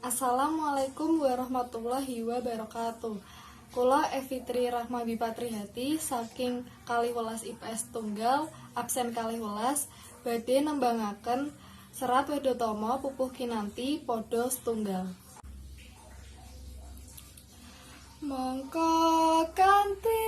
Assalamualaikum warahmatullahi wabarakatuh. Kula Evitri Rahmabi Patrihati saking 12 IPS Tunggal absen 12 badhe nembangaken Serat Wedhatama Pupuh Kinanti Padha Setunggal. Mongko kanthi